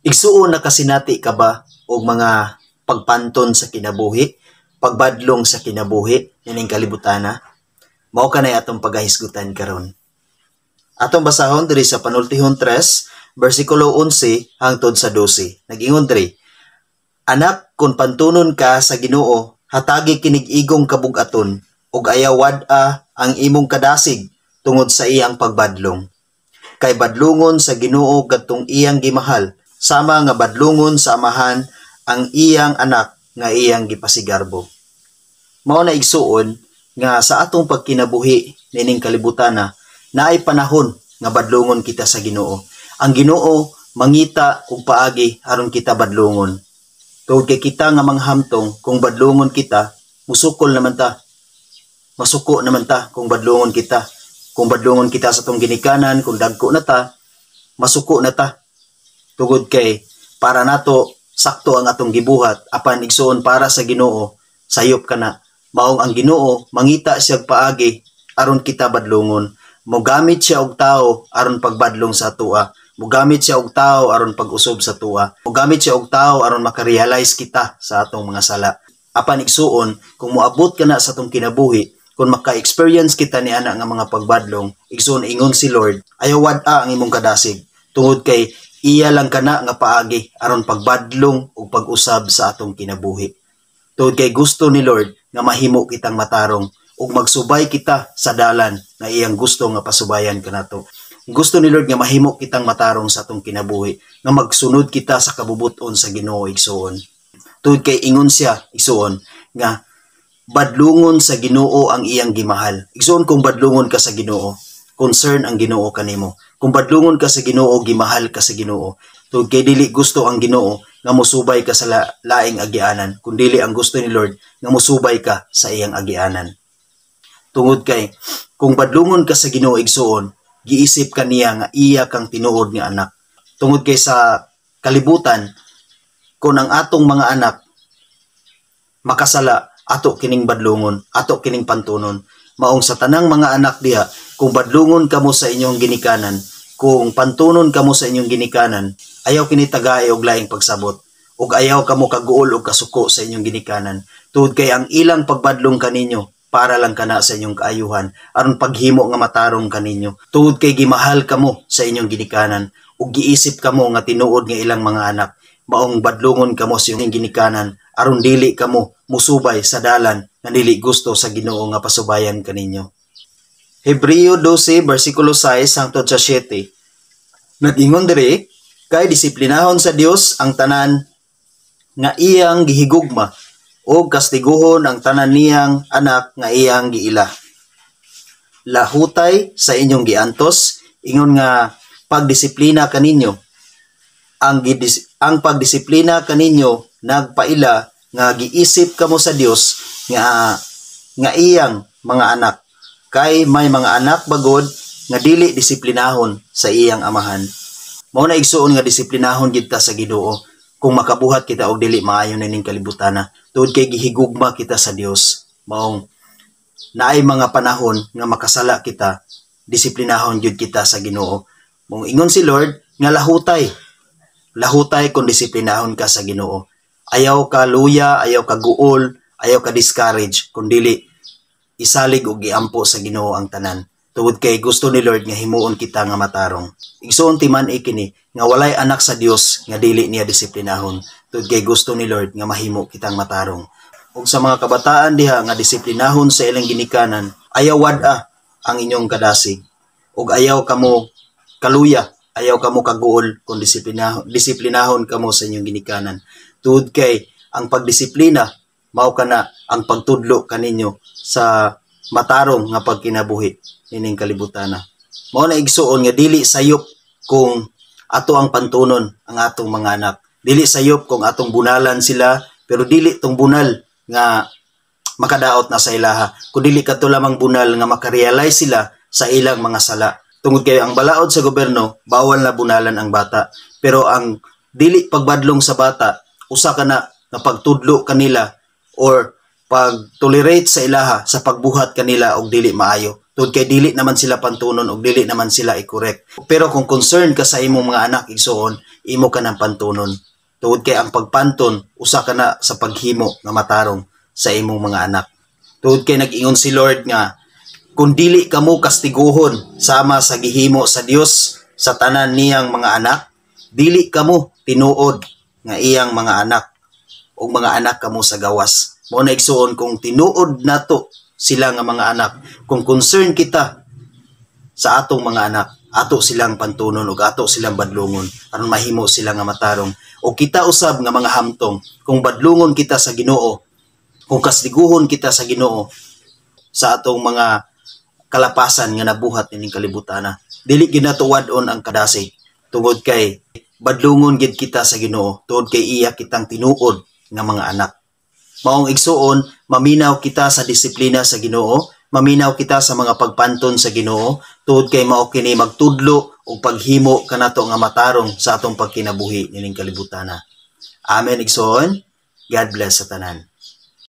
Igsuon, nakasinati ka ba og mga pagpanton sa kinabuhi, pagbadlong sa kinabuhi nining kalibutana? Mao kanay atong pagahisgutan karon. Atong basahon diri sa Panultihon 3, bersikulo 11 hangtod sa 12. Nag-ingon diri, "Anak, kung pantunon ka sa Ginoo, hatagi kinig igong kabug-aton ug ayaw wad-a ang imong kadasig tungod sa iyang pagbadlong. Kay badlungon sa Ginoo kadtong iyang gimahal, sama nga badlungon sa amahan ang iyang anak nga iyang gipasigarbo." Mao na, igsuon, nga sa atong pagkinabuhi nining kalibutana, naay panahon nga badlungon kita sa Ginoo. Ang Ginoo mangita og paagi aron kita badlungon. Tungod kay kita nga mga hamtong, kung badlungon kita, musukol naman ta. Masuko naman ta kung badlungon kita. Kung badlungon kita sa atong ginikanan, kung dagko na ta, masuko na ta. Tungod kay para nato sakto ang atong gibuhat, apan, igsuon, para sa Ginoo sayop kana. Maong ang Ginoo mangita siya paagi aron kita badlungon. Mogamit siya og tao aron pagbadlong sa atoa. Mogamit siya og tao aron pag-usob sa atoa. Mogamit siya og tao aron makarealize kita sa atong mga sala. Apan, igsuon, kung moabot ka na sa atong kinabuhi, kung maka-experience kita ni ana nga mga pagbadlong, igsuon, ingon si Lord, ayaw wad-a ang imong kadasig tungod kay iya lang kana nga paagi aron pagbadlong ug pag-usab sa atong kinabuhi. Tungod kay gusto ni Lord nga mahimo kitang matarong ug magsubay kita sa dalan nga iyang gusto nga pasubayan kanato. Gusto ni Lord nga mahimo kitang matarong sa atong kinabuhi, nga magsunod kita sa kabubuton sa Ginoo, igsuon. Tungod kay ingon siya, igsuon, nga badlungon sa Ginoo ang iyang gimahal. Igsuon, kung badlungon ka sa Ginoo, concern ang Ginoo kanimo. Kung badlungon ka sa Ginoo, gimahal ka sa Ginoo. Tungod kay dili gusto ang Ginoo nga mosubay ka sa laing agianan, kun dili ang gusto ni Lord nga mosubay ka sa iyang agianan. Tungod kay kung badlungon ka sa Ginoo, igsuon, giisip ka niya nga iya kang tinuod nga anak. Tungod kay sa kalibutan, kung ang atong mga anak makasala, ato kining badlungon, ato kining pantunon. Maong sa tanang mga anak diha, kung badlungon kamo sa inyong ginikanan, kung pantunon kamo sa inyong ginikanan, ayaw kini tagay og laing pagsabot ug ayaw kamo kaguol og kasuko sa inyong ginikanan. Tungod kay ang ilang pagbadlong kaninyo para lang kana sa inyong kaayuhan, aron paghimo nga matarong kaninyo. Tungod kay gimahal kamo sa inyong ginikanan ug giisip kamo nga tinuod nga ilang mga anak, maong badlungon kamo sa inyong ginikanan aron dili kamo musubay sa dalan nga dili gusto sa Ginoo nga pasubayan kaninyo. Hebreo 12 bersikulo 6 hangtod sa 7. Nag-ingon diri, "Kay disiplinahon sa Dios ang tanan nga iyang gihigugma ug kastiguhon ang tanan niyang anak nga iyang giila." Lahutay sa inyong giantos ingon nga pagdisiplina kaninyo. Ang pagdisiplina kaninyo nagpaila nga giisip kamo sa Dios nga nga iyang mga anak, kay may mga anak bagod nga dili disiplinahon sa iyang amahan. Mao na, igsuon, nga disiplinahon gid ta sa Ginoo kung makabuhat kita og dili maayo nining kalibutana, tungod kay gihigugma kita sa Dios. Maong naay mga panahon nga makasala kita, disiplinahon gyud kita sa Ginoo. Mong ingon si Lord nga lahutay. Lahutay kung disiplinahon ka sa Ginoo. Ayaw ka luya, ayaw ka guol, ayaw ka discourage, kung dili isalig og giampo sa Ginoo ang tanan. Tungod kay gusto ni Lord nga himuon kita nga matarong. Igsuon, timan-i kini nga walay anak sa Dios nga dili niya disiplinahon. Tungod kay gusto ni Lord nga mahimo kitang matarong. Ug sa mga kabataan diha nga disiplinahon sa ilang ginikanan, ayaw wad-a ang inyong kadasig. Ug ayaw kamo kaluya, ayaw kamo kaguol kung disiplinahon kamo sa inyong ginikanan. Tungod kay ang pagdisiplina mao kana ang pagtudlo kaninyo sa matarong nga pagkinabuhi nining kalibutana. Mao na, igsuon, nga dili sayop kung ato ang pantunon ang atong mga anak. Dili sayop kung atong bunalan sila, pero dili tong bunal nga makadaot na sa ilaha. Kung dili kadto lamang bunal nga makarealize sila sa ilang mga sala. Tungod kay ang balaod sa gobyerno, bawal na bunalan ang bata. Pero ang dili pagbadlong sa bata, usa ka na nga pagtudlo kanila or pag-tolerate sa ilaha sa pagbuhat kanila og dili maayo. Tungod kay dili naman sila pantunon ug dili naman sila i-correct. Pero kung concerned ka sa imong mga anak, igsuon, imo ka ng pantunon. Tungod kay ang pagpanton, usa ka na sa paghimo nga matarong sa imong mga anak. Tungod kay nag-ingon si Lord nga kung dili kamo kastiguhon sama sa gihimo sa Dios sa tanan niyang mga anak, dili kamo tinuod nga iyang mga anak ug mga anak kamo sa gawas. Mao na, igsuon, kung tinuod nato sila nga mga anak, kung concern kita sa atong mga anak, ato silang pantunon ug ato silang badlungon aron mahimo sila nga matarong. O kita usab nga mga hamtong, kung badlungon kita sa Ginoo, kung kastiguhon kita sa Ginoo sa atong mga kalapasan nga nabuhat nining kalibutana, dili gyud nato wad-on ang kadasig tungod kay badlungon gid kita sa Ginoo, tungod kay iya kitang tinuod nga mga anak. Maong igsuon, maminaw kita sa disiplina sa Ginoo, maminaw kita sa mga pagpanton sa Ginoo, tungod kay mao kini magtudlo og paghimo kanato nga matarong sa atong pagkinabuhi nining kalibutana. Amen, igsuon. God bless sa tanan.